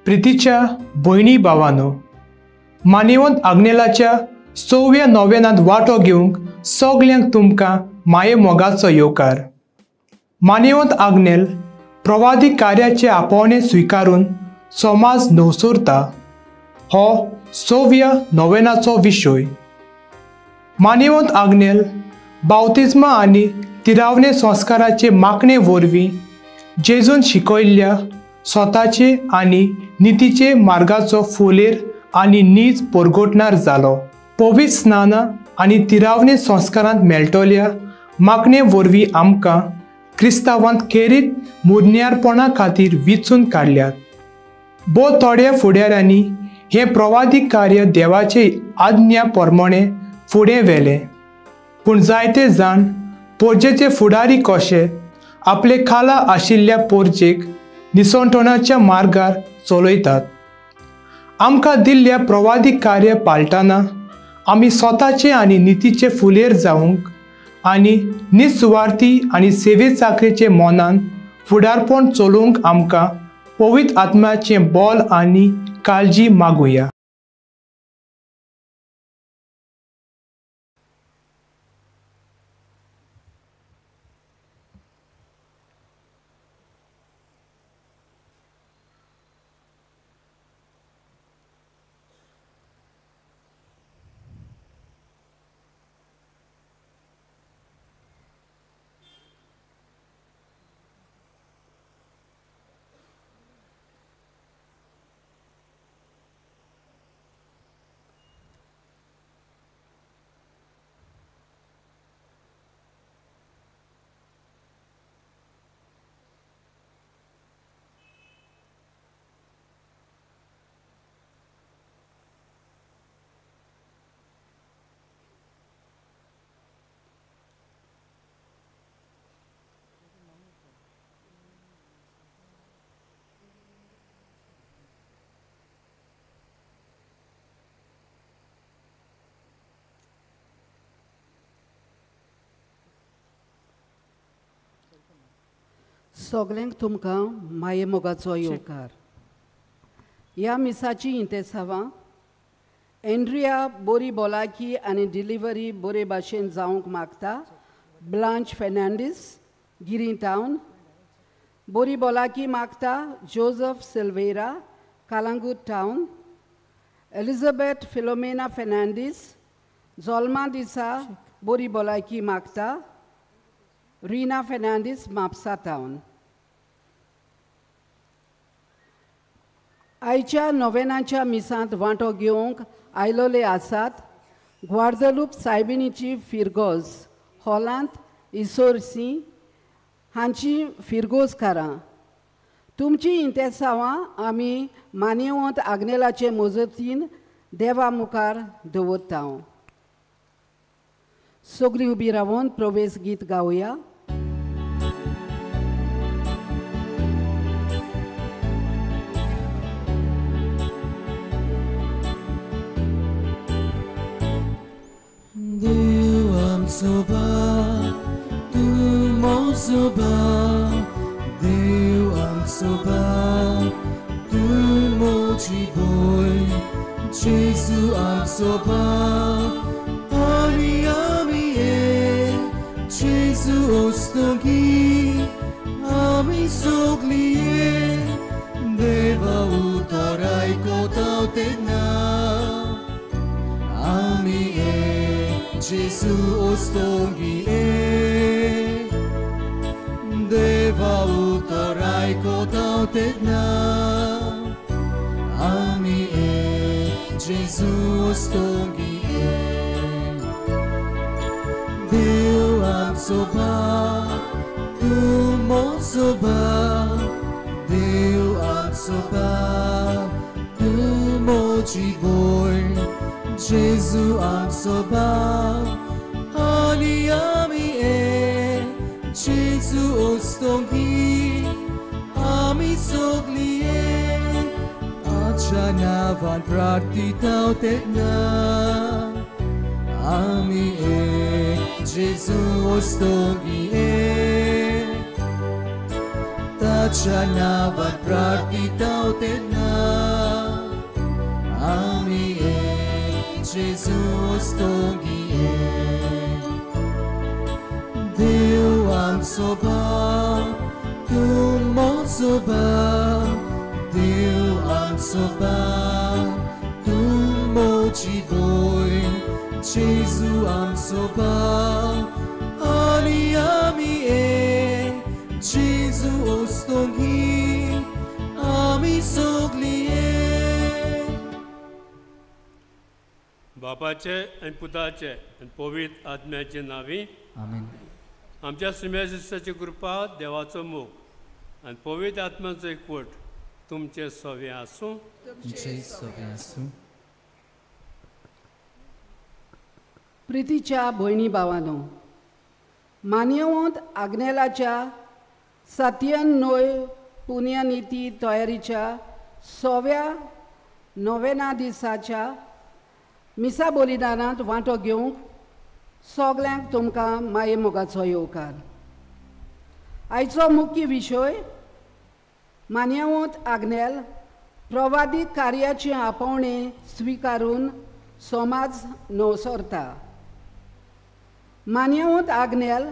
प्रितीच्या भयणी भावानो, मानेवंत आग्नेलाच्या सव्या नोवेनांत वांटो घेवंक सगल्यांक तुमकां माये मोगाचो येवकार. मानेवंत आग्नेल प्रवादी कार्याचे आपोवणें स्विकारून समाज नवसोरता हो सव्या नोवेनाचो विशय. मानेवंत आग्नेल बावतिज्मा आनी तिरावणे संस्काराचे मागणे वरवीं जेजून शिकयल्ल्या स्वताचे आनी नितीचे मार्गाचो फुलेर आनी नीज परगटणार जालो. पवित्र स्नानां आनी तिरावणे संस्कारांत मेळटल्या मागणे वरवीं आमकां क्रिस्तांवांत खेरीत मुरन्यारपणा खातीर विचून काडल्यात. भोव थोड्या फुडाऱ्यांनी हें प्रवादी कार्य देवाचे आज्ञा प्रमाणे फुडें व्हेलें, पूण जायते जाण पोरजेचे फुडारी कशे आपले खाला आशिल्ल्या पोरजेक निसणटणाच्या मार्गार चलयतात. आमकां दिल्ल्या प्रवादी कार्य पाळटना आमी स्वताचे आनी नितीचे फुलेर जावंक आनी निसुवार्थी आनी सेवे चाकरेचे मनान फुडारपण चलोवंक आमकां पवित्र आत्म्याचें बल आनी काळजी मागुया. सगल्यांक तुमकां माये मोगाचो येवकार. ह्या मिसाची इंतेसांवां एंड्रिया बोरी बोलाकी आनी डिलिव्हरी बोरे भाशेन जावंक मागता. ब्लांच फेर्नांडीस गिरी टावन बोरी बोलाकी मागता. Joseph Silveira Calangute town. Elizabeth Philomena Fernandes जोल्मा दिसा बोरी बोलाकी मागता. रीना फेर्नांडीस म्हापसा टावन. आयच्या नोवेनाच्या मिसांत वांटो घेवंक आयलोले आसात ग्वार्दलूप सायबिणीची फिरगोज हॉलांत इसोरसी हांची फिरगोजकारां. तुमची इंतेसांवां आमी मानेवंत आग्नेलाचे मजतीन देवा मुखार दवरता. सगळीं उबी रावन प्रवेश गीत गावया. Soba, tu mo soba, Deu am soba, tu mo chiboy, Jesu am soba, ani ami e, Jesu ostogi, ami soglie, Deva utorai kotau tena, ami e. Jesu ostogi e, Deva utorai kotau tena, ami e, Jesu ostogi e. Deu am soba, tu mo soba, Deu am soba, tu mo chiboy, Jesu am soba, ani ami e, Jesu ostogi, ami soglie, Achanavan prartitau tena, ami e, Jesu ostogi e, Tachanavan prartitau tena, ami e Jesu ostongi e Deu am soba tu soba Deu am soba tu moji Jesu am soba ani ami e Jesu ostongi ami soglie. बापाचे आनी पुताचे आनी पवित्र आत्म्याचे नांवी आमेन. आमच्या सुम्याची कृपा देवाचो मोग आनी पवित्र आत्म्याचो एकवट तुमचे सवे आसूं. तुमचे सवे आसूं. प्रितीच्या भयणी भावानो, मान्यवंत आग्नेलाच्या सातयन न्हय पुण्यनिती तयारीच्या सव्या नोवेना दिसाच्या मिसा बलिदानांत वांटो घेवंक सगल्यांक तुमकां माये मोगाचो येवकार. आयचो मुख्य विशय मान्यवंत आग्नेल प्रवादीक कार्याचें आपोवणें स्विकारून समाज नवसरता. मान्यवंत आग्नेल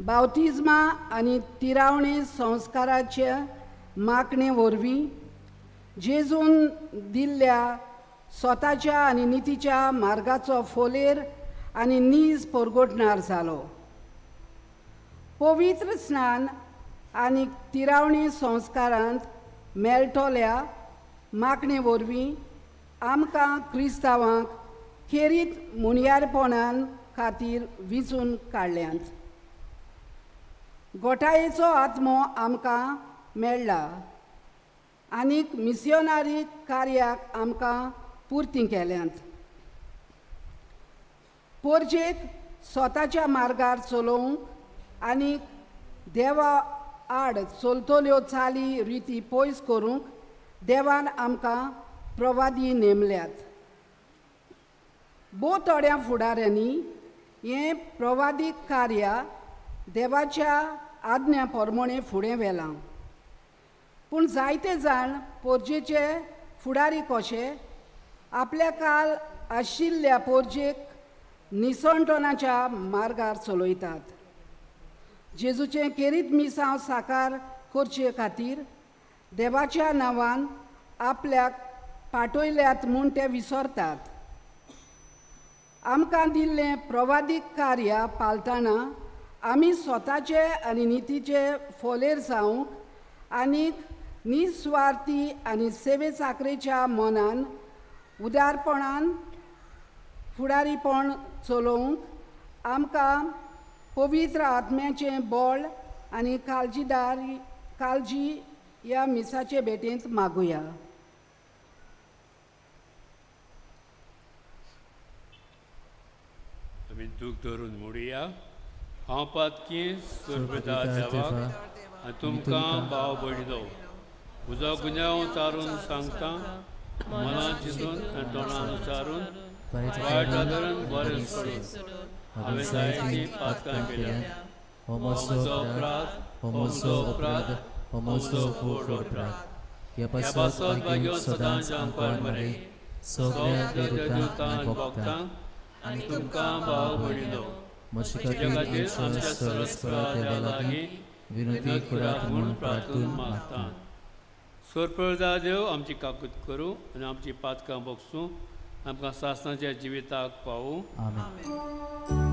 बावतिज्मा आनी तिरावणे संस्काराचे मागणे वरवीं जेजून दिल्ल्या स्वताच्या आनी नितीच्या मार्गाचो फोलेर आनी नीज परगटणार जालो. पवित्र स्नान आनी तिरावणी संस्कारांत मेळटल्या मागणे वरवीं आमकां क्रिस्तांवांक खेरीत मुणयारपणान खातीर विंचून काडल्यांत. गोठायेचो आत्मो आमकां मेळ्ळा आनीक मिसियोनारी कार्याक आमकां पुर्ती केल्यांत. पोरजेक स्वताच्या मार्गार चलोवंक आनी देवा आड चलतल्यो चाली रिती पयस करूंक देवान आमकां प्रवादी नेमल्यात. भोव थोड्या फुडाऱ्यांनी हें प्रवादीक कार्य देवाच्या आज्ञा प्रमाणें फुडें व्हेलां, पूण जायते जाण पोरजेचे फुडारी कशे आपल्या काल आशिल्ल्या पोरजेक निसणटणाच्या मार्गार चलयतात. जेजूचें खेरीत मिसांव साकार करचे खातीर देवाच्या नांवान आपल्याक पाठयल्यात म्हूण ते विसरतात. आमकां दिल्लें प्रवादीक कार्य पालतना आमी स्वताचे आनी नितीचे फोलेर जावंक आनीक निस्वार्थी आनी सेवे चाकरेच्या मनान उदारपणान फुडारीपण चलोवंक आमकां पवित्र आत्म्याचें बळ आनी काळजीदार काळजी ह्या मिसाचे भेटेंत मागुया. आमी दूख धरून म्हणुया. हांव पातकी सोरपिता देवाक आनी तुमकां भाव भयणीनो म्हजो गुन्यांव चारून सांगता, मनान चिंतून आनी तोंडान उच्चारून वायट आदरून बरें सोडून हांवें जायतीं पातकां केल्यांत. हो म्हजो अपराध, हो म्हजो अपराध, हो म्हजो व्हड अपराध. ह्या पासत भाग्य सदांच आमकां मरे सगळ्या देवतांक आनी भक्तांक आनी तुमकां भाव भयणीनो म्हजे खातीर आमच्या सर्वेस्परा देवा लागीं विनंती करात म्हूण प्रार्थून मागता. सोरपळदा देव आमची काकूत करूं आनी आमची पातकां बगसूं, आमकां सासणाच्या जिविताक पावूं. आमेन.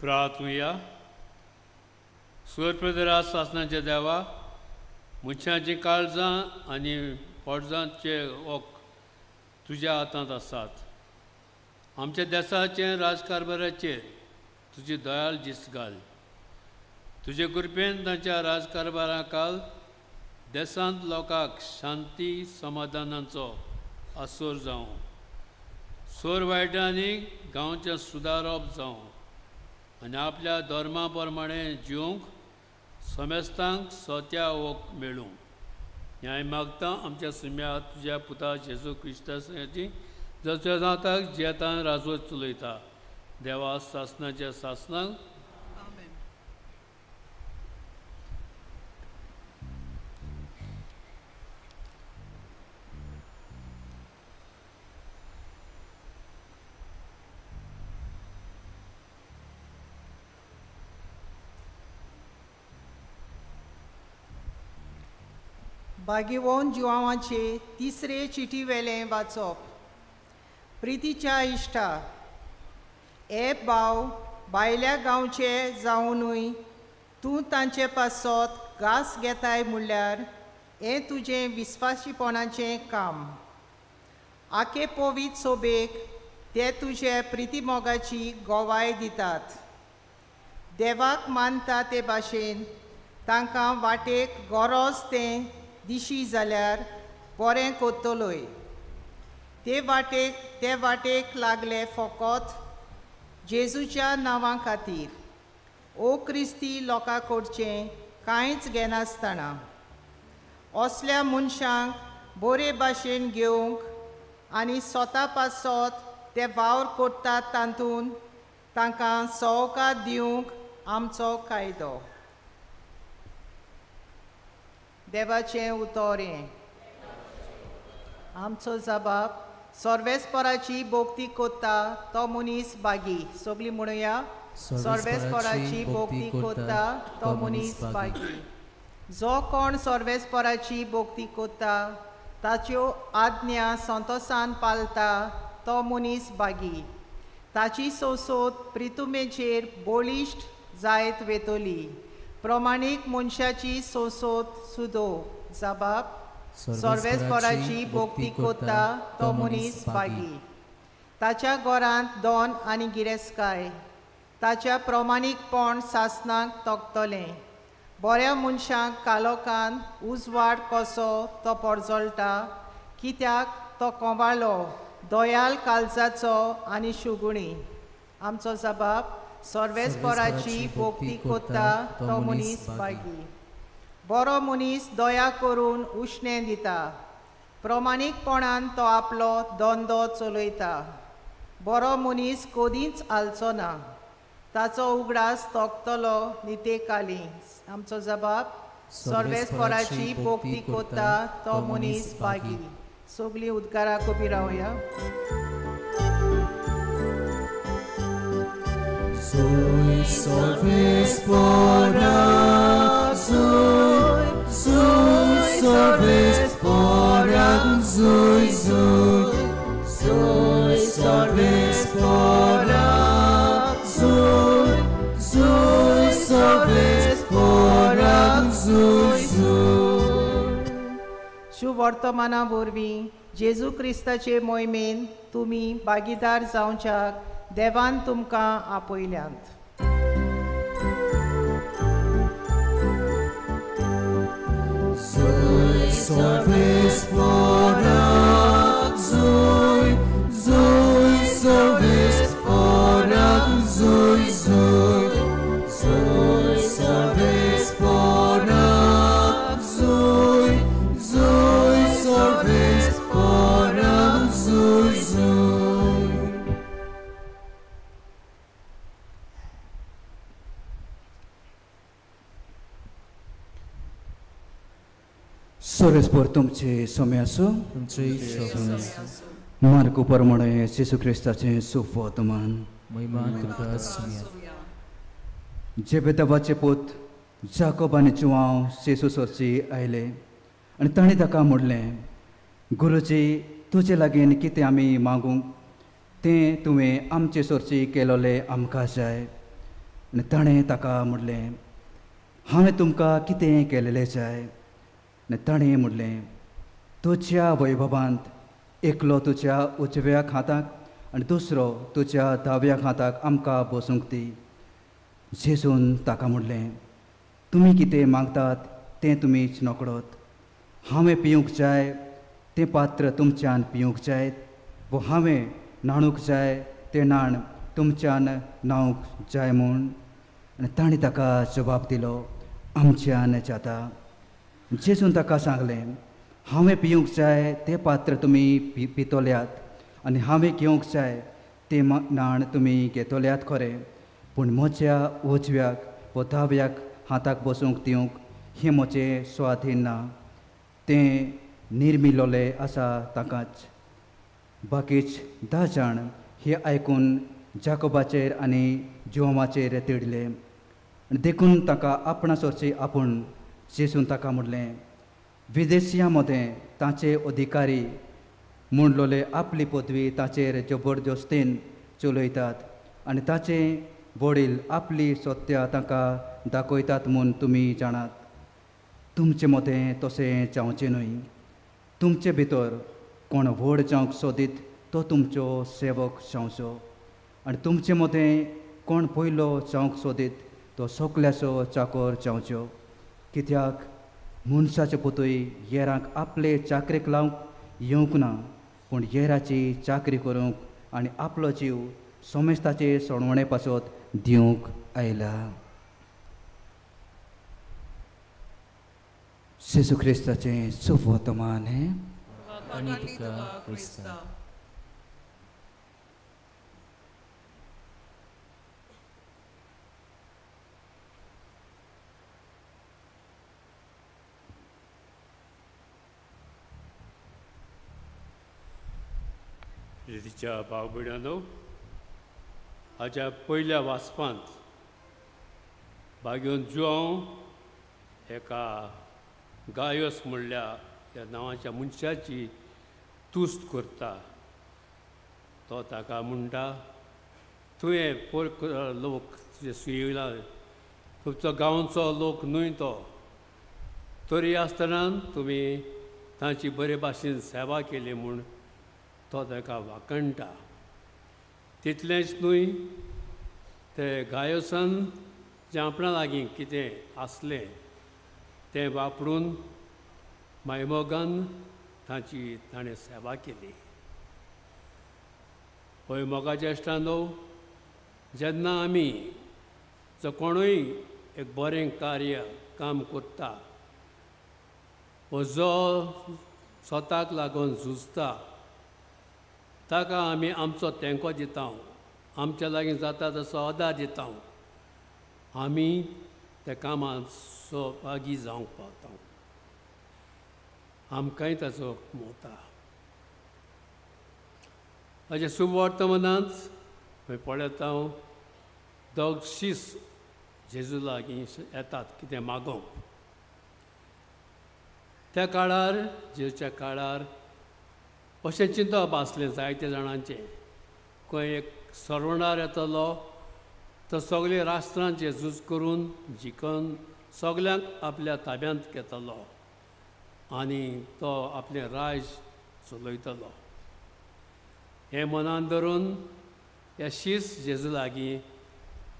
प्रार्थुया. सुरप्रदरा सासनाच्या देवा, मनशाचीं काळजां आनी पोटजांचे ओक तुज्या हातांत आसात. आमच्या देसाचें राजकारभाराचेर तुजी दयाल दिस घाल. तुजे कृपेन तांच्या राजकारभारा काल देसांत लोकांक शांती समाधानाचो आसोर जावं, सोर वायटांनी गांवचें सुदारप जावं आनी आपल्या धर्मा प्रमाणे जिवंक समेस्तांक सोत्या ओक मेळूं. न्याय मागता आमच्या सुम्या तुज्या पुता जेजू क्रिस्ताची, जसो जाताक जेतान राजवत चलयता. देवा सासनाच्या सासनाक. बागेवन जुवांवाचे तिसरे चिटी वेलें वाचप. प्रितीच्या इश्टा, ए भाव भायल्या गांवचे जावनूय तूं तांचे पासत घास घेताय म्हणल्यार हें तुजें विस्वासीपणाचें काम. आके पवीत सोबेक ते तुजे प्रितीमोगाची गोवाय दितात. देवाक मानता ते भाशेन तांकां वाटेक गरज तें दिशी जाल्यार बरें कोत्तलोय. ते वाटेक लागले फकत जेजूच्या नांवा खातीर. ओ क्रिस्ती लोकां कडचें कांयच घेनासतना असल्या मनशांक बरे भाशेन घेवंक आनी स्वता पासत ते वावर करतात तातूंत तांकां सवकास दिवंक आमचो कायदो. देवाचें उतर हें. आमचो जबाब सर्वेस्पराची भोक्ती कोत्ता तो मनीस बागी. सगळीं म्हणुया, सर्वेस्पराची भोक्ती कोत्ता तो मनीस बागी. जो कोण सर्वेस्पराची भोक्ती कोत्ता ताच्यो आज्ञा संतोसान पालता तो मनीस बागी. ताची सोसोत प्रितुमेचेर बळिश्ट जायत वेतली. प्रमाणीक मनशाची सोसोत सुदो. जबाब सर्वेस्पराची भोक्ती कोत्ता तो मनीस बागी. ताच्या घरांत दोन आनी गिरेस्तकाय ताच्या प्रमाणीकपण सासनाक तोखतलें. बऱ्या मनशांक कालोकान उजवाड कसो तो परजळटा, कित्याक तो कोवाळो दयाल काळजाचो आनी शुगुणी. आमचो जबाब सर्वेस्पराची भोक्ती कोत्ता तो मनीस बागी. बरो मनीस दया करून उश्णें दिता. प्रमाणीकपणान तो आपलो धंदो चलयता. बरो मनीस कदींच हालचो ना. ताचो उगडास तोखतलो नितेकाली. आमचो जबाब सर्वेस्पराची भोक्ती कोत्ता तो मनीस बागी. सगळीं उद्गाराक उबी रावया. Zoe Sorvespora, Zoe, Zoe Sorvespora, Zoe, Zoe, Zoe Sorvespora, Zoe, Zoe Sorvespora, Zoe, Zoe. शुवर्तमाना वरवीं जेजू क्रिस्ताचे मोहिमेन तुमी भागीदार जावच्याक देवान तुमकां आपयल्यांत. Zoe Sorvespora, Zoe, Zoe Sorvespora, Zoe, Zoe, Zoe Sorvespora, Zoe, Zoe Sorvespora, Zoe, Zoe. सोरेस्पोर तुमचे सोमे आसूं. मार्कू प्रमाणे जेजू क्रिस्ताचें सुवर्तमान. जेबेदावाचे पूत जाकोब आनी जुआंव जेजू सरची आयले आनी ताणें ताका म्हणलें, गुरुजी तुजे लागीं कितें आमी मागूंक तें तुवें आमचे सरची केलोलें आमकां जाय. आनी ताणें ताका म्हणलें, हांवें तुमकां कितें केलेलें जाय? आनी ताणें म्हणलें, तुज्या वैभवांत एकलो तुज्या उजव्या हाताक आनी दुसरो तुज्या दाव्या हाताक आमकां बसूंक दी. जेजून ताका म्हणलें, तुमी कितें मागतात तें तुमीच नकळत. हांवें पिवंक जाय तें पात्र तुमच्यान पिवंक जायत वो हांवें न्हाणूंक जाय तें न्हाण तुमच्यान न्हावंक जाय म्हूण? आनी ताणें ताका जबाब दिलो, आमच्यान जाता. जेजून ताका सांगलें, हांवें पिवंक जाय तें पात्र तुमी पितल्यात आनी हांवें घेवंक जाय तें न्हाण तुमी घेतल्यात खरें, पूण म्हज्या उजव्याक वो दाव्याक हाताक बसूंक दिवंक हें म्हजें स्वाधीन ना, तें निर्मिलोलें आसा ताकाच. बाकीच 10 जाण हे आयकून जाकोबाचेर आनी जुवांवाचेर तिडले आनी देखून ताका आपणा सोरची आपूण जेजून ताका म्हणलें, विदेशियां मदें ताचे अधिकारी म्हणलोले आपली पदवी ताचेर जबरदस्तीन चलयतात आनी ताचे वडील आपली सत्या तांकां दाखयतात म्हूण तुमी जाणात. तुमचे मदें तशें जावचें न्हय. तुमचे भितर कोण व्हड जावंक सोदीत तो तुमचो सेवक जावचो आनी तुमचे मदें कोण पयलो जावंक सोदीत तो सगल्याचो चाकर जावचो. कित्याक मनशाचे पुतूय येरांक आपले चाकरेक लावंक येवंक ना, पूण येराची चाकरी करूंक आनी आपलो जीव समेस्ताचे सणवणे पासत दिवंक आयला. जेजू क्रिस्ताचें सुवर्तमान हें. आनी तुका क्रिस्ता. रितीच्या भाव भयणांनो, हाज्या पयल्या वाचपांत बागेवन जुआंव एका गायस म्हणल्या ह्या नांवाच्या मनशाची तुस्त करता. तो ताका म्हणटा, तुवें पोर लोक तुजे सुयला तुमचो गांवचो लोक न्हय तो, तरी आसतना तुमी तांची बरे भाशेन सेवा केली म्हूण तो ताका वाखणटा. तितलेंच न्हय, ते गायोसान जें आपणा लागीं कितें आसलें तें वापरून मायमोगान तांची ताणें सेवा केली. हय मोगाच्या इश्टांनो, जेन्ना आमी जो कोणूय एक बरें कार्य काम करता वो जो स्वताक लागून झुजता ताका आमी आमचो तेंको दिता, आमच्या लागीं जाता तसो आदार दिता, आमी त्या कामांत सहभागी जावंक पावता, आमकांय ताचो मोता. हाजे सुवर्तमानांत आमी पळयता दोग शीस जेजू लागीं येतात कितें मागोवंक. त्या काळार जेजूच्या काळार अशें चिंतप आसलें जायते जाणांचें, खंय एक सरवणार येतलो तो सगळे राष्ट्रांचें झूज करून जिखून सगल्यांक आपल्या ताब्यांत घेतलो आनी तो आपलें राज चलयतलो. हें मनान धरून ह्या शीस जेजू लागीं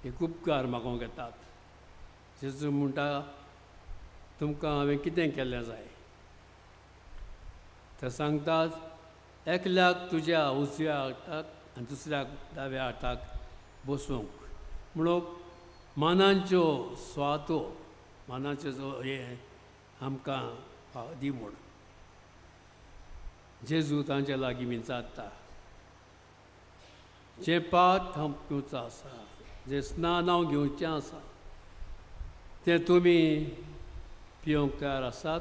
एक उपकार मागोवंक येतात. जेजू म्हणटा, तुमकां हांवें कितें केल्लें जाय? ते सांगतात, एकल्याक तुज्या उजव्या हाताक आनी दुसऱ्याक दाव्या हाताक बसूंक. म्हणून मानांच्यो स्वातो, मानाच्यो जो हें आमकां फाव दी म्हूण जेजू तांच्या लागीं विचारता, जें पात हांव पिवचो आसा, जें स्नान हांव घेवचें आसा तें तुमी पिवंक तयार आसात?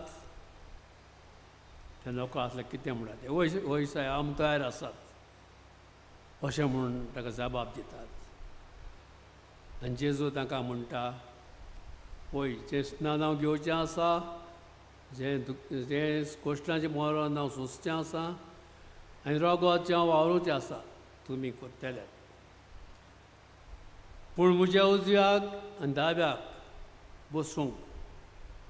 ते लोकां आसलें कितें म्हणटा ते, वय वय साहेब आमी तयार आसात अशें म्हूण ताका जबाब दितात. आनी जेजू तांकां म्हणटा, पळय जें स्नान हांव घेवचें आसा, जें जें कोश्टाचें मरण हांव सोंसचें आसा आनी रोगोचें हांव वावरुचें आसा तुमी करतले. पूण म्हज्या उजव्याक आनी दाव्याक बसूंक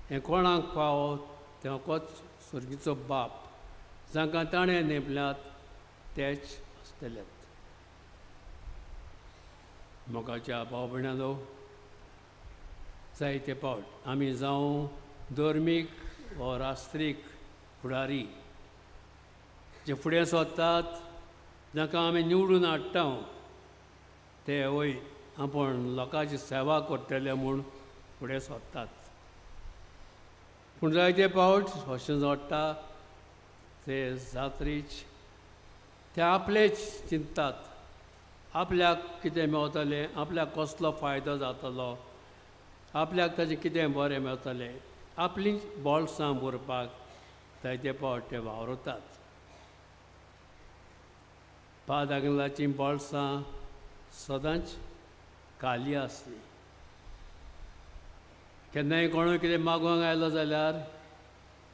हें कोणाक फावो तें कोच स्वर्गीचो बाप जांकां ताणें नेमल्यात तेच आसतले. मोगाच्या भाव भयणांनो, जायते पावट आमी जावं धर्मीक वा राष्ट्रीक फुडारी जे फुडें सोदतात, जांकां आमी निवडून हाडटा ते वय आपूण लोकांची सेवा करतले म्हूण फुडें सोदतात. पूण जायते पावट अशें जोडटा ते जात्रीच ते आपलेच चिंततात, आपल्याक कितें मेवतलें, आपल्याक कसलो फायदो जातलो, आपल्याक ताचें कितें बरें मेळटलें, आपलीं बोल्सां भरपाक जायते पावट ते वावरतात. पाद आग्नेलाचीं बोल्सां सदांच खाली आसलीं. केन्नाय कोणूय कितें मागूंक आयलो जाल्यार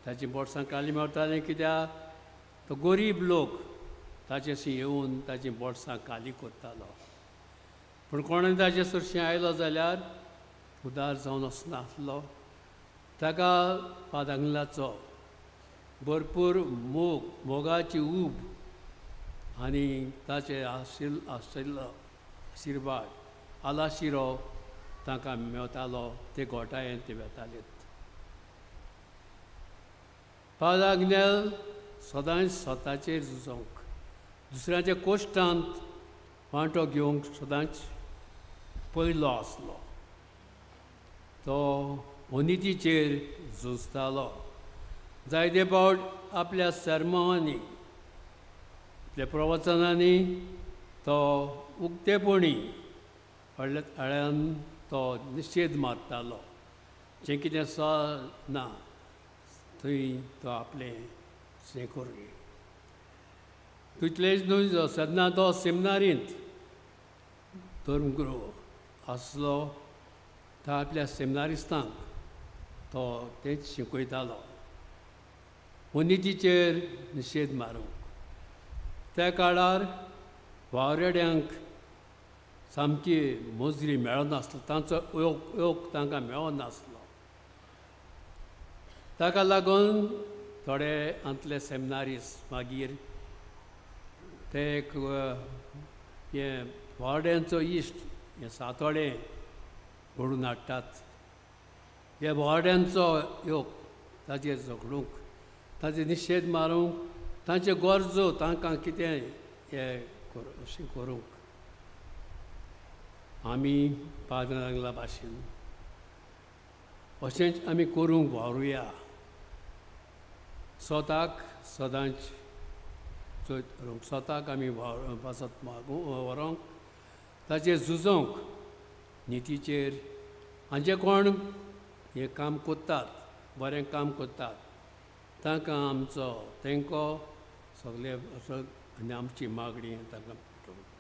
ताचीं बोल्सां खाली मेळटालीं, कित्याक तो गरीब लोक ताचेशी येवन ताचीं बोल्सां खाली करतालो. पूण कोणूय ताचे सरशीं आयलो जाल्यार उदार जावन वचनासलो. ताका पाद आग्नेलाचो भरपूर मोग, मोगाची ऊब आनी ताचे आशिल्लो आशिर्वाद आलाशिरो तांकां मेवतालो. ते गोठायेन ते वेतालेत. पाद आग्नेल सदांच स्वताचेर झुजोंक, दुसऱ्याच्या कोश्टांत वांटो घेवंक सदांच पयलो आसलो. तो अनितीचेर झुजतालो. जायते पावट आपल्या सर्मांनी, आपल्या प्रवचनांनी तो उक्तेपणी अळ्यान तो निशेध मारतालो. जें कितें स ना थंय तो आपलें हें करुया. तितलेंच न्हय, सदना तो सेमिनारींत धर्मगुरू आसलो, तो आपल्या सेमिनारिस्तांक तो तेंच शिकयतालो, अनितीचेर निशेध मारूंक. त्या काळार वावरेड्यांक सामकी मजरी मेळनासलो, तांचो योग तांकां मेळनासलो. ताका लागून थोडे आंतले सेमिनारिस्ट मागीर ते एक हें वावड्यांचो इश्ट हें सातोळें घडून हाडटात. ह्या वावड्यांचो योग ताचेर झगडूंक, ताचेर निशेध मारूंक, तांच्यो गरजो तांकां कितें हें अशें करूंक आमी पाद आग्नेला भाशेन अशेंच आमी करूंक वावरुया. स्वताक सदांच करूंक, स्वताक आमी पासत मागूं व्हरोंक, ताचेर झुजोंक नितीचेर. आनी जे कोण हें काम करतात, बरें काम करतात, तांकां आमचो तेंको सगळे आनी आमची मागणी तांकां पेटोवंक.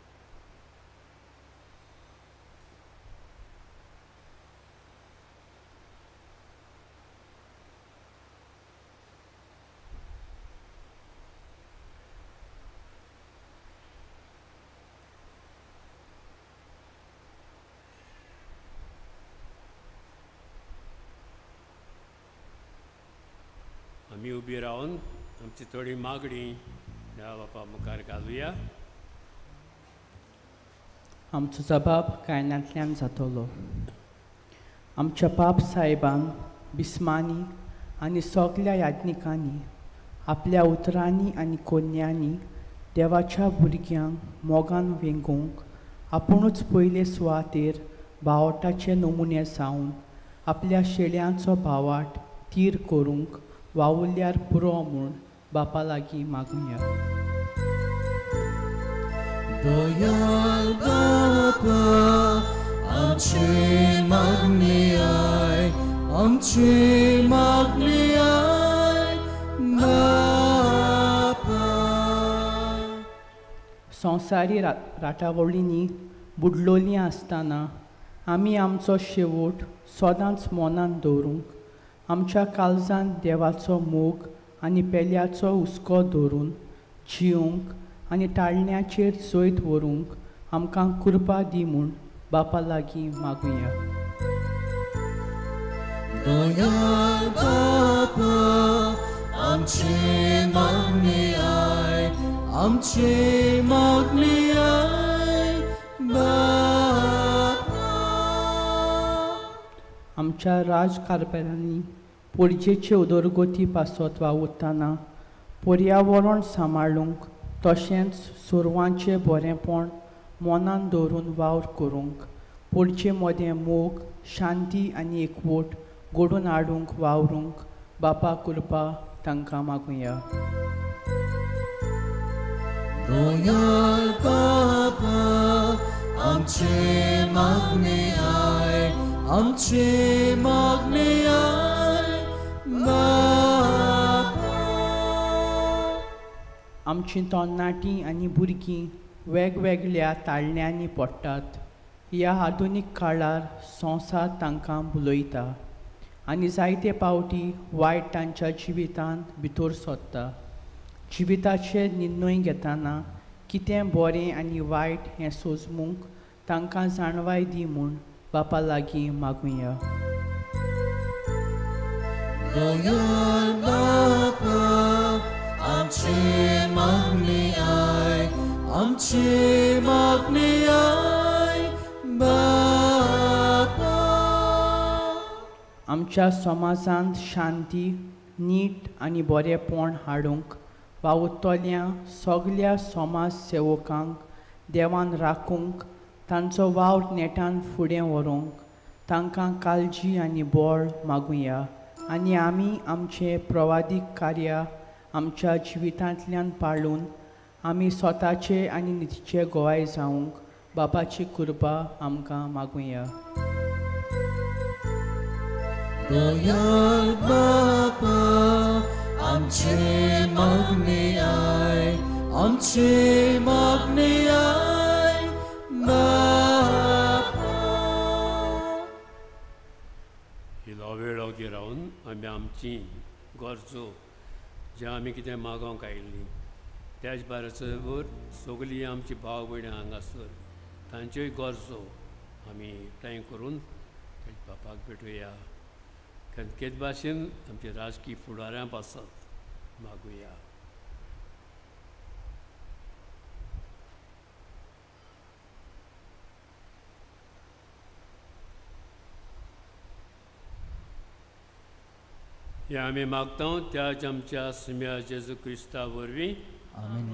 आमी उबी रावन आमची थोडी मागणी देवा बापा मुखार घालुया. आमचो जबाब कायनांतल्यान जातलो. आमच्या पाप साहेबान, बिस्मांनी आनी सगल्या याज्ञिकांनी आपल्या उतरांनी आनी कोन्यांनी देवाच्या भुरग्यांक मोगान वेंगोवंक आपुणूच पयले सुवातेर बावटाचे नमुने जावन आपल्या शेळ्यांचो भावाट तीर करूंक वावुरल्यार पुरो म्हूण बापा लागीं मागुया. दयाळ बापा आमचे मागणे आय, आमचे मागणे आय बापा. संवसारी राटावळींनी बुडलोलीं आसतना आमी आमचो शेवट सदांच मनांत दवरूंक, आमच्या काळजान देवाचो मोग आनी पेल्याचो हुस्को दवरून जियोंक आनी टाळण्याचेर जैत व्हरूंक आमकां कृपा दी म्हूण बापा लागीं मागुया. दयाळ बापा आमचे मागणे आय, आमचे मागणे आय बापा. आमच्या राजकारभारांनी पणजेचे उदरगती पासत वावुरतना पर्यावरण सांबाळूंक तशेंच सुरवांचें बरेंपण मनान दवरून वावर करूंक पणजे मदें मोग, शांती आनी एकवट घडोवन हाडूंक वावरूंक बापा कृपा तांकां मागुया. दयाळ बापा आमचे मागणे आय, आमचे मागणे आय बापा. आमची तरणाटीं आनी भुरगीं वेगवेगळ्या ताळण्यांनी पडटात. ह्या आधुनीक काळार संवसार तांकां भुलयता आनी जायते पावटी वायट तांच्या जिवितांत भितर सरता. जिविताचे निर्णय घेतना कितें बरें आनी वायट हें सोजमूंक तांकां जाणवाय दी म्हूण बापा लागीं मागुया. दयाळ बापा आमचे मागणे आय, आमचे मागणे आय बापा. आमच्या समाजांत शांती, नीट आनी बरेंपण हाडूंक वावुरतल्या सगल्या समाज सेवकांक देवान राखूंक, तांचो वावर नेटान फुडें व्हरूंक तांकां काळजी आनी बळ मागुया आनी आमी आमचे प्रवादीक कार्य आमच्या जिवितांतल्यान पाळून आमी स्वताचे आनी नितीचे गोवाय जावंक बापाची कृपा आमकां मागुया. दयाळ बापा आमचे मागणे आय, आमचे मागणे आय बापा. इल्लो वेळ ओगी रावन आमी आमची गरजो जे आमी कितें मागोवंक आयिल्लीं त्याच बरोबर सगळीं आमची भाव भयणां हांगासर तांच्योय गरजो आमी एकठांय करून बापाक भेटुया. तेच भाशेन आमचे राजकीय फुडाऱ्यां पासत मागुया. हे आमी मागता त्याच आमच्या सुम्या जेजू क्रिस्ता वरवीं. आमेन.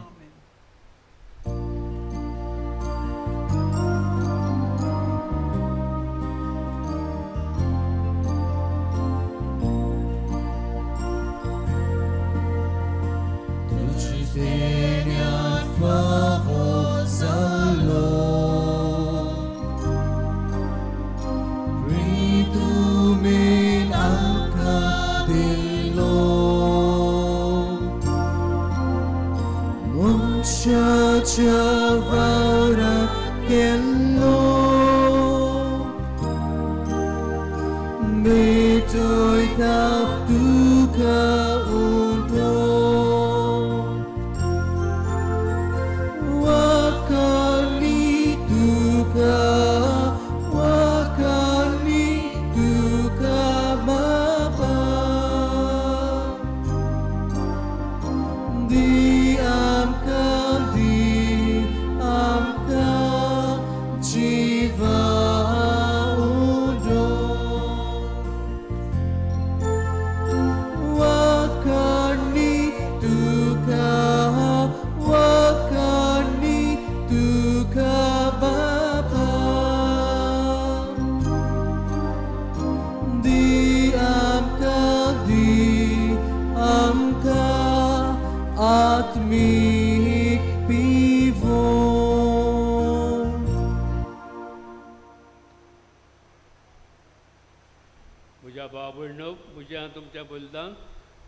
तुमच्या बलिदान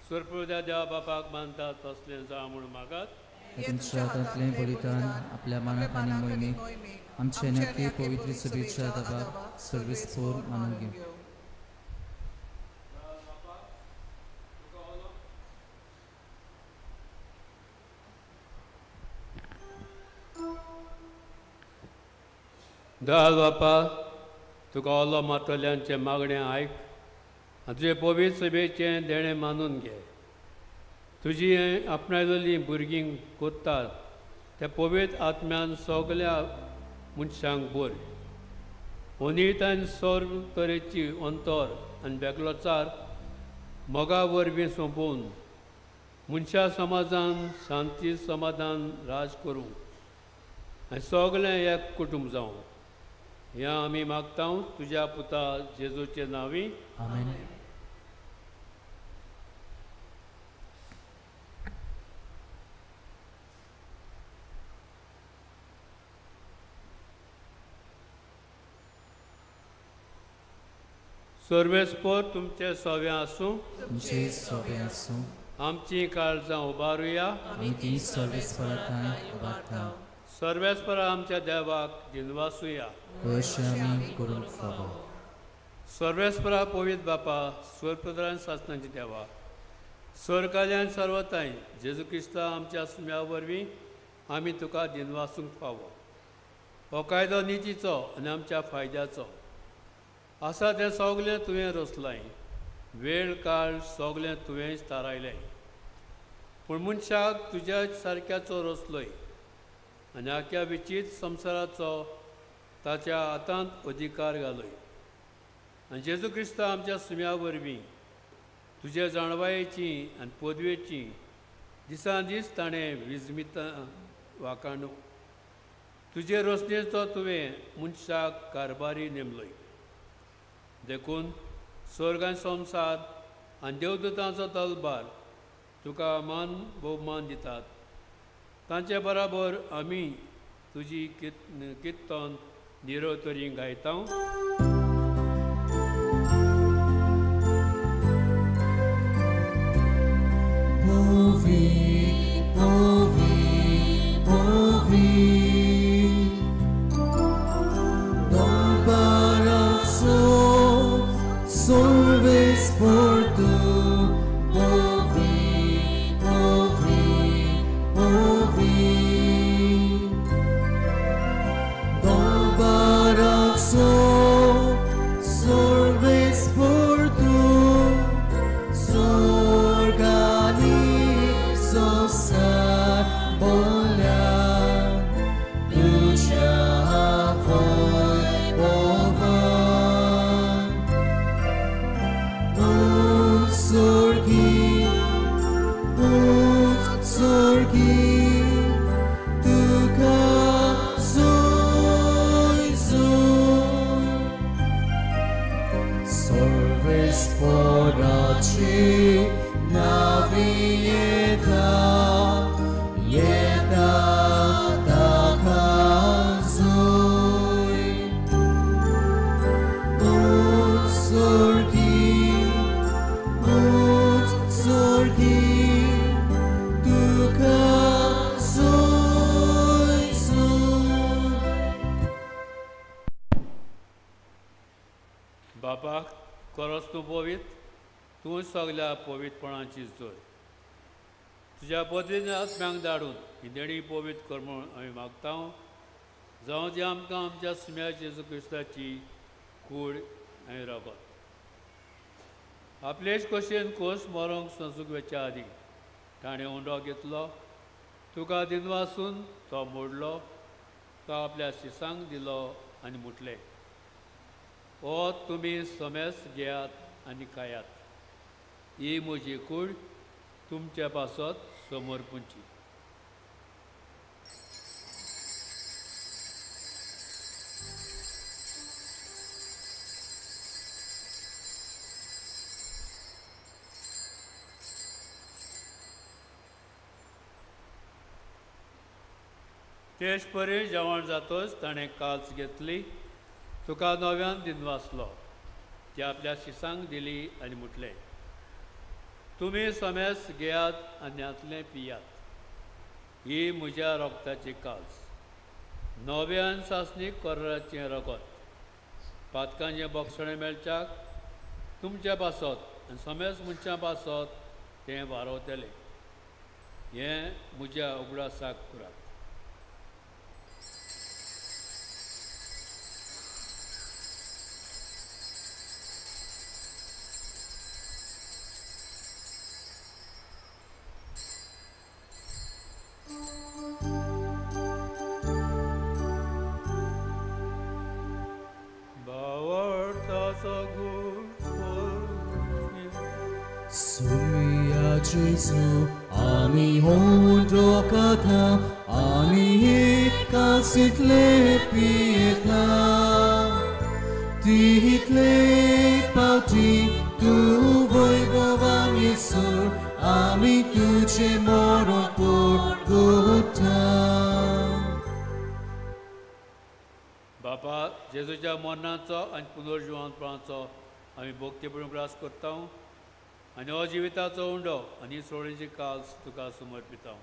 सुरप्रदा देवा बापाक मानतात तसलें जावं म्हूण मागात. तुमच्या हातांतलें बलिदान आपल्या मानाक आनी मोहिमेक आमचे नक्की पवित्र सभेच्या दबाक सर्वेस्पोर मानून घेवं. दयाळ बापा, तुका ओलो मारतल्यांचें मागणें आयक आनी तुजे पवित्र सभेचें देणें मानून घे. तुजी आपणायलेलीं भुरगीं कोत्तात त्या पवित्र आत्म्यान सगल्या मनशांक भर. ओनितान सर्व तरेची अंतर आनी बेगलोचार मोगा वरवीं सोंपोवन मनशा समाजान शांती समाधान राज करूं आनी सगळें एक कुटुंब जावं. ह्या आमी मागता तुज्या पुता जेजूचे नांवी. आमेन. सर्वेस्पोर तुमचे सवे आसूं. तुमचे सवे आसूं. आमची काळजां उबारुया. आमी ती सर्वेस्परा थंय उबारता. सर्वेस्परा आमच्या देवाक दिनवासुया. अशें आमी करूंक फावो. सर्वेस्परा पवित्र बापा, स्वर्गप्रधान सासणाची देवा, सरकार्यान सर्वताय जेजू क्रिस्ता आमच्या सुम्या वरवीं आमी तुका दिनवासूंक फावो. हो कायदो नितीचो आनी आमच्या फायद्याचो आसा. तें सगळें तुवें रचलाय, वेळ काळ सगळें तुवेंच थारायलें. पूण मनशाक तुज्या सारक्याचो रचलोय आनी आख्या विचीत संवसाराचो ताच्या हातांत अधिकार घालय. आनी जेजू क्रिस्ता आमच्या सुम्या वरवीं तुज्या जाणवायेची आनी पदवेची दिसान दीस ताणें विजमितां वाकाणू. तुजे रचनेचो तुवें मनशाक कारभारी नेमलोय. देखून स्वर्ग आनी संवसार आनी देवदूतांचो तलबार तुका मान भोवमान दितात. तांचे बराबर आमी तुजी किर्तन निरो तरी गायता. बापा, खरोच तूं पवित्र, तूं सगल्या पवित्रपणाची जोर. तुज्या पदवीन आत्म्यांक धाडून ही देणी पवित्र कर म्हूण आमी मागता. जावं ती आमकां आमच्या सुम्या जेजू क्रिस्ताची कूड आनी रगत. आपलेच कशेन खोस मरोंक संसूंक वेच्या आदीं ताणें उंडो घेतलो, तुका दिनवासून तो मोडलो, तो आपल्या शिसांक दिलो आनी म्हटलें, हो तुमी समेस घेयात आनी खायात. ही म्हजी कूड तुमच्या पासत समर्पूंची. तेच परी जेवण जातच ताणें काल्स घेतली, तुका नव्यान दिनवासलो, ती आपल्या शिसांक दिली आनी म्हटलें, तुमी समेस घेयात आनी हांतलें पियात. ही म्हज्या रोगताची काल्स, नव्यान सासणीक कराराचें रगत. पातकांचें बोगसणें मेळच्याक तुमच्या पासत आनी समेस मनशां पासत तें वारवतलें. हें म्हज्या उगडासाक करात. सुमिया जेजू आमी होंडो कथा आनी एकासितले पियेता तितले पावटी तूं वैभवान येसर आमी तुजें मरण परगुता. बापा जेजूच्या मरणाचो आनी पुनर्जिवनपणाचो आमी भक्तीपूर्ण उगडास करता आनी हो जिविताचो उंडो आनी सोळीची काल्स तुका समर्पिता.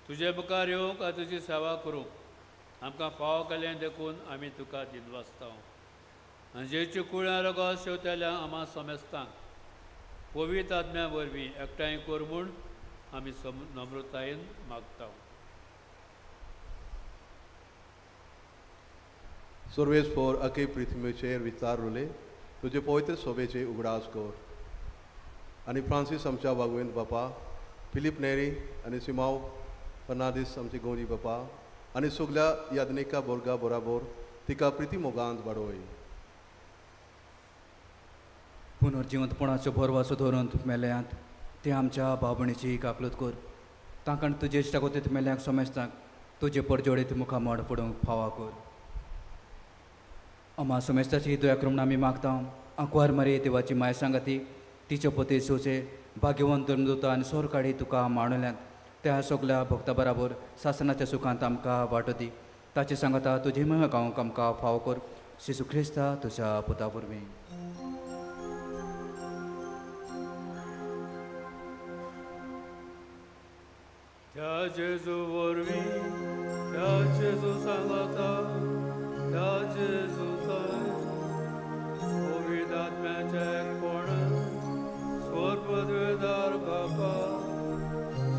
तुजे मुखार येवंक आनी तुजी सेवा करूंक आमकां फावो केलें देखून आमी तुका दिनवासता. आनी जेजूची कुळां रगत शेवतेल्या आमा समेस्तांक पवित्र आत्म्या वरवीं एकठांय कर म्हूण आमी नम्रतायेन मागता. सर्वेस्पोर अके पृथ्वीचेर विचार उरले तुजे पवित्र सोबेचे उगडास कर आनी फ्रांसीस आमच्या वागवेंत बापा, फिलीप नेरी आनी सिमाव फर्नांडीस आमचे गौरी बापा आनी सगल्या यादनिका बोर्गा बराबर तिका प्रिती मोगांत वाडोय. पुनर्जिवंतपणाचो भरवासो धरून मेल्यांत ते आमच्या भावणीची काकलूत कर. तांकां तुजे इश्टागतींत मेल्यांक समेस्तांक तुजे परजोडीत मुखामळ पडूंक फावा कर. अमा समेस्ताची दया करून आमी मागता. आंकवार मारी देवाची माय सांगाती तिचे पोते सोचे भाग्यवंत धर्मदूता आनी सोरकाडी तुका मांडल्यांत त्या सगल्या भक्ता बराबर सासनाच्या सुखांत आमकां वांटो दी. ताचे सांगाता तुजे महिमा गावंक आमकां फावो कर. जेजू क्रिस्ता तुज्या पुता वरवीं. त्या जेजू वरवीं, त्या जेजू सांगाता, त्या जेजूचा पवित्र आत्म्याच्या एकपणान स्वर्गपदवीदार बापा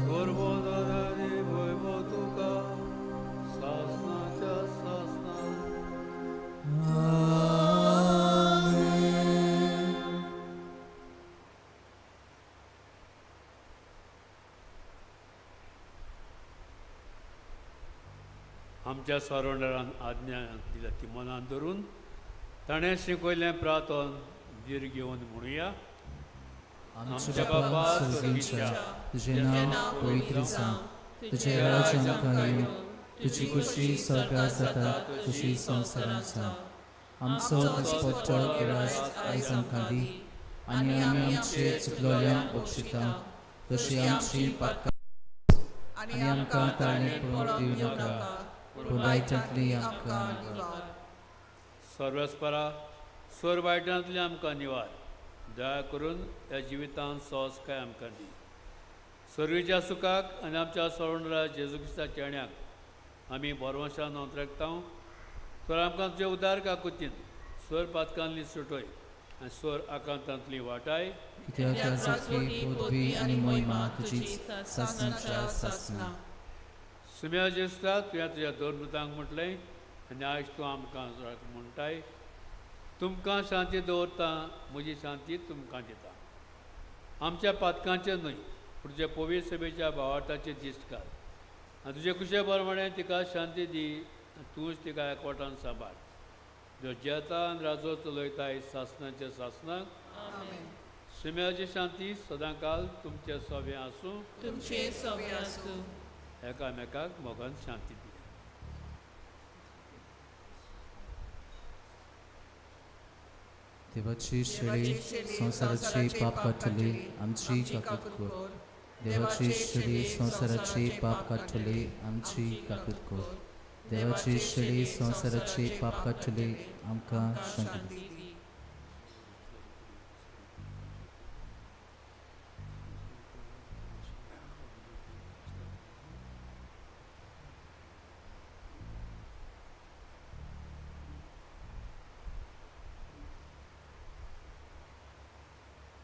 स्वर्गोदरानी वैभव तुका सासनाच्या सासनात. आमच्या सरोंडरान आज्ञा दिल्या ती मनान धरून ताणें शिकयलें प्रार्थन धीर घेवन म्हणुया. आमच्या बापा स्वर्गीच्या, तुजें नांव पवित्र जावं, तुजें राज्य आमकां येवं, तुजी खुशी स्वर्गार जाता तशी संवसारांत जावं. आमचो दिसपट्टो गिरास आयज आमकां दी आनी आमी आमचे चुकलोल्यांक बक्षिता तशी आमची पातकां आनी आमकां ताळणेक पडूंक दिवं नाका पूण वायटांतली आमकां निवार. सर्वेस्परा स्वर वायटांतली आमकां निवार. दया करून ह्या जिवितांत सहजकाय आमकां दी. सर्वीच्या सुखाक आनी आमच्या सरोंडरा जेजू क्रिस्ताच्या चेण्याक आमी भरवंशान अंतरेकता. तर आमकां तुजे उदार काकुतीन स्वर पातकांतली सुटय आनी स्वर आकांतांतली वाटाय. कित्याक राजवटी, पदवी आनी महिमा तुजीच सासणाच्या सासणाक. सुम्या जेस्ता तुवें तुज्या धर्मदूतांक म्हटलें आनी आयज तूं आमकां म्हणटाय, तुमकां शांती दवरता, म्हजी शांती तुमकां दिता. आमच्या पातकांचें न्हय पूण तुज्या पवित्र सभेच्या भावार्थाचें दिश्ट घाल आनी तुजे कुशे प्रमाणें तिका शांती दी आनी तूंच तिका एकवटान सांबाळ. जो जेता आनी राजो चलयताय सासणाच्या सासणाक. सुम्याची शांती सदांकाल तुमचे सोबें आसूं. तुमचे सोबें आसूं. एकामेकाक मोगान शांती दी. देवाची शेळी संवसाराची पाप काडटली आमची काकूत कर. देवाची शेळी संवसाराची पाप काडटली आमची काकूत कर. देवाची शेळी संवसाराची पाप काडटली आमकां शांती दी.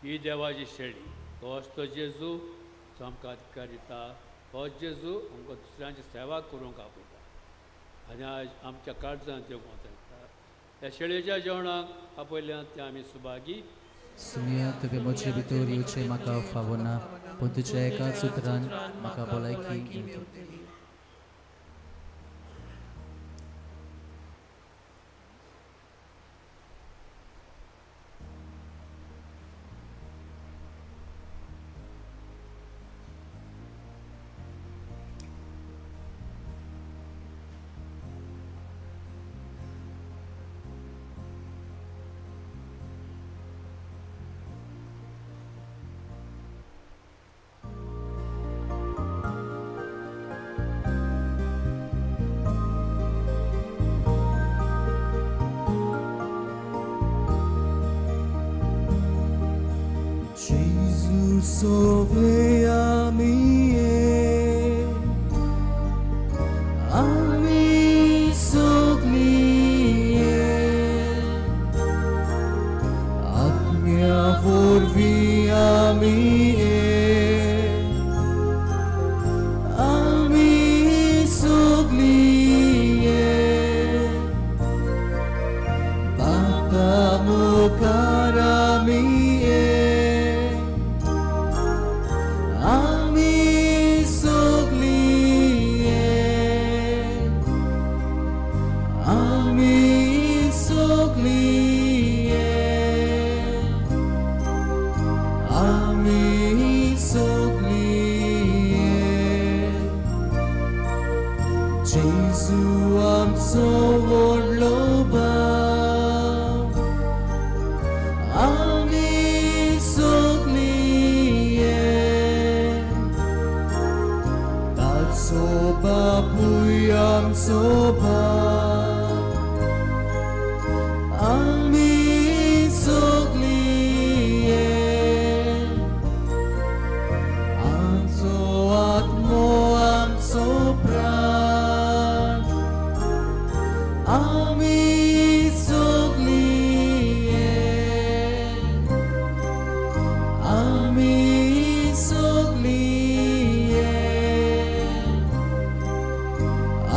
ही देवाची शेळी, होच तो जेजू जो आमकां अधिकार दिता, होच जेजू आमकां दुसऱ्यांची सेवा करूंक आपयता आनी आयज आमच्या काळजांत येवंक वता. ह्या शेळयेच्या जेवणाक आपयल्यान ते आमी सुभागी. सुमिया, तुवें म्हजे भितर येवचें म्हाका फावना, पूण तुज्या एकाच उतरान म्हाका भलायकी मेळटली. सोवे आमी एक, आमी सगळीं एक, आत्म्या वरवीं आमी एक, आमी सगळीं एक, बापा मुखार आमी एक, आमी सगळीं एक, आमी सगळीं एक, आमी सगळीं एक. जेजू आमचो व्हडलो बाप, आमी सगळीं एक, ताचो बापूय आमचो बाप, आमी सगळीं एक, आमचो आत्मो आमचो प्राण, आमी सगळीं एक, आमी सगळीं एक,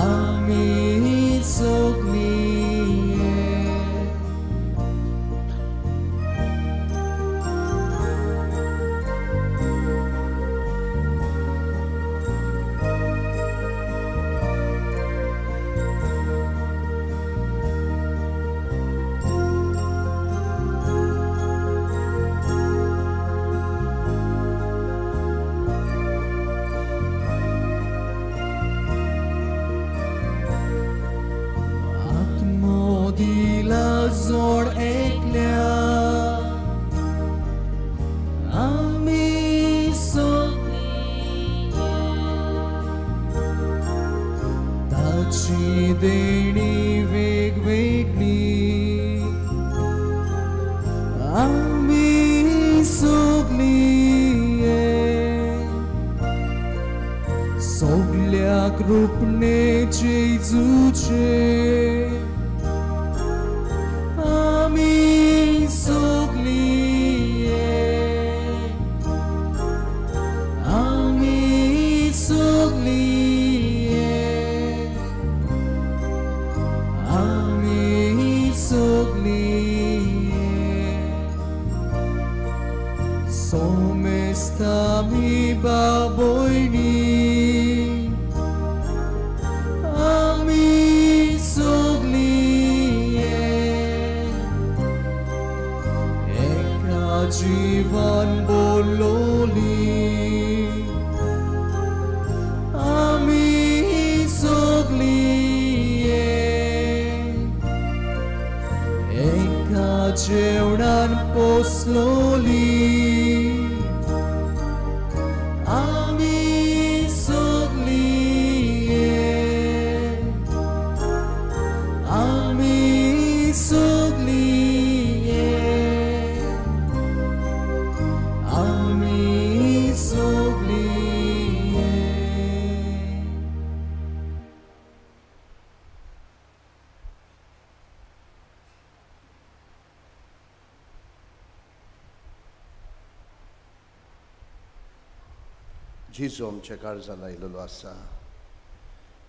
आमी सगळीं एक. आत्मो दिला जोड एकल्या, आमी सगळीं एक, ताची देणी वेगवेगळी, आमी सगळीं एक, सगळ्याक रुपणे जेजूचें, आमी सगळीं एक, आमी सगळीं एक, आमी सगळीं एक. सोमेस्त आमी बाबोयणी, आमी सगळीं एक, एका जीवन बोलोली, आमी सगळीं एक, एका जेवणान पोसलोली, आमी सगळीं एक, आमी सगळीं एक, आमी सगळीं एक. जेजू आमच्या काळजान आयिल्लो आसा.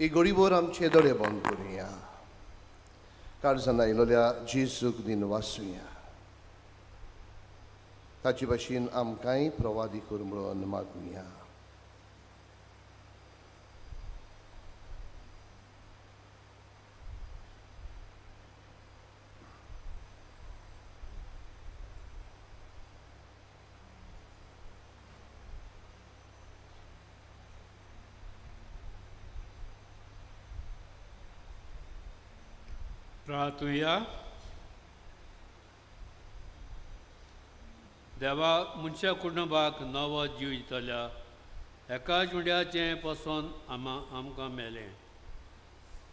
ही गरीबर आमचे दोळे बंद करुया. काळजान आयिल्ल्या जेजूक दिन वाचुया. ताचे भाशेन आमकांय प्रवादी कर म्हणून मागुया. प्रार्थुया. देवा, मनशा कुटुंबाक नवो जीव दितल्या एका जुंड्याचें पसून आमकां मेलें.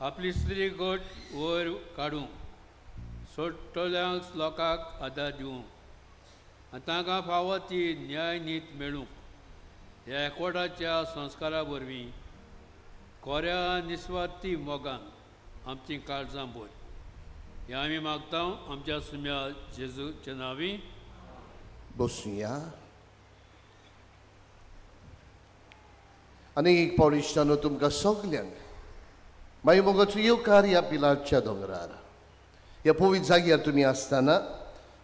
आपली स्त्री गट वयर काडूंक, सोडटल्यांक लोकांक आदार दिवंक आनी तांकां फावो ती न्याय नीत मेळूंक ह्या एकवटाच्या संस्कारा वरवीं कोऱ्या निस्वार्थी मोगान आमचीं काळजां भर. हें आमी मागता आमच्या सुम्या जेजूच्या नांवी. बसुया. आनी एक पावट इश्टानो तुमकां सगल्यांक मागीर मोगाचो येवकार ह्या पिलारच्या दोंगरार ह्या पवित्र जाग्यार तुमी आसतना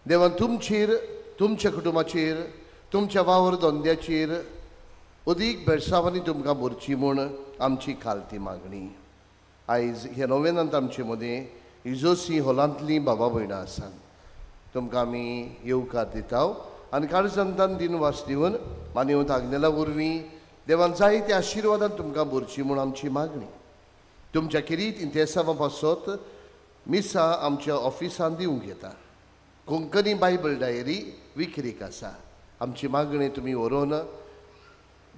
देवान तुमचेर, तुमच्या कुटुंबाचेर, तुमच्या वावर धंद्याचेर अदीक बेळसावांनी तुमकां भरची म्हूण आमची खालती मागणी. आयज ह्या नोवेनांत आमचे मदें इजोसी हॉलांतलीं बाबा भयणां आसात. तुमकां आमी येवकार दिता आनी काळजांतान दिनवास दिवन मानवत आग्नेला वरवीं देवान जायते आशिर्वादान तुमकां भरची म्हूण आमची मागणी. तुमच्या खेरीत इंतेसांवा पासत मिसां आमच्या ऑफिसान दिवंक येता. कोंकणी बायबल डायरी विक्रीक आसा. आमची मागणी तुमी व्हरोन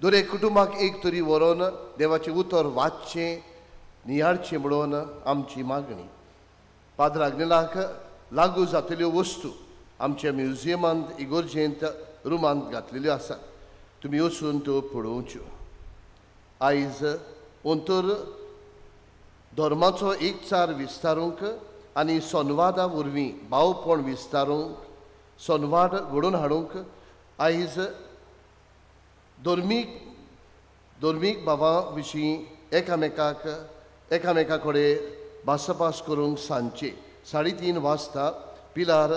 दर एक कुटुंबाक एक तरी व्हरोन देवाचें उतर वाचचें, नियाळचें म्हणून आमची मागणी. पाद्र आग्नेलाक लागू जातल्यो वस्तू आमच्या म्युझियमांत, इगोर्जेंत, रुमांत घातलेल्यो आसात. तुमी वचून त्यो पळोवच्यो. आयज अंतर धर्माचो एकचार विस्तारूंक आनी संवादा वरवीं भावपण विस्तारूंक, संवाद घडोवन हाडूंक आयज धर्मीक भावां विशीं एकामेका कडेन भासाभास करूंक सांजचे 3:30 वाजता पिलार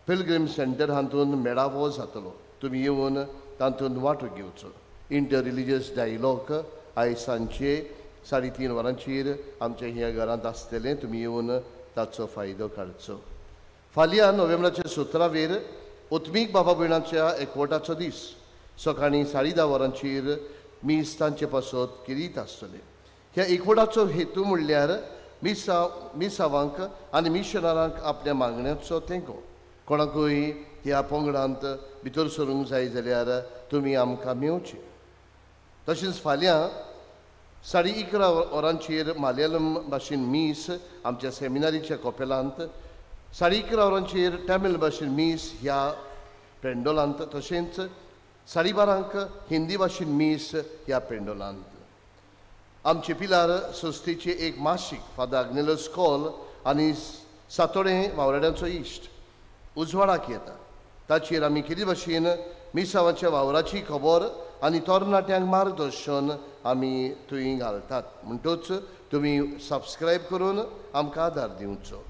पिलग्रीम सेंटर हातूंत मेळावो जातलो. तुमी येवन तातूंत वांटो घेवचो. इंटर रिलिजियस डायलॉग आयज सांजचे 3:30 वरांचेर आमच्या ह्या घरांत आसतलें. तुमी येवन ताचो फायदो काडचो. फाल्यां नोव्हेंबराच्या 17वेर ओत्मीक बाबा भयणाच्या एकवटाचो दीस. सकाळीं 10:30 वरांचेर मीस तांचे पासत किरीत आसतलें. ह्या एकवटाचो हेतू म्हणल्यार मिसावांक आनी मिशनरांक आपल्या मागण्याचो तेंको. कोणाकूय ह्या पंगडांत भितर सरूंक जाय जाल्यार तुमी आमकां मेवचे. तशेंच फाल्यां 11:30 वरांचेर मालयालम भाशेन मीस आमच्या सेमिनारीच्या कॉपेलांत, 11:30 वरांचेर तमिळ भाशेन मीस ह्या पेंडोलांत, तशेंच 12:30 हिंदी भाशेन मीस ह्या पेंडोलांत. आमचे पिलार संस्थेचे एक मासीक फादर आग्नेलस कॉल आनी सातोडें वावराड्यांचो इश्ट उजवाडाक येता. ताचेर आमी कितें भाशेन मिसावाच्या वावराची खबर आनी तरणाट्यांक मार्गदर्शन आमी थंय घालतात. म्हणटूच तुमी सबस्क्रायब करून आमकां आदार दिवचो.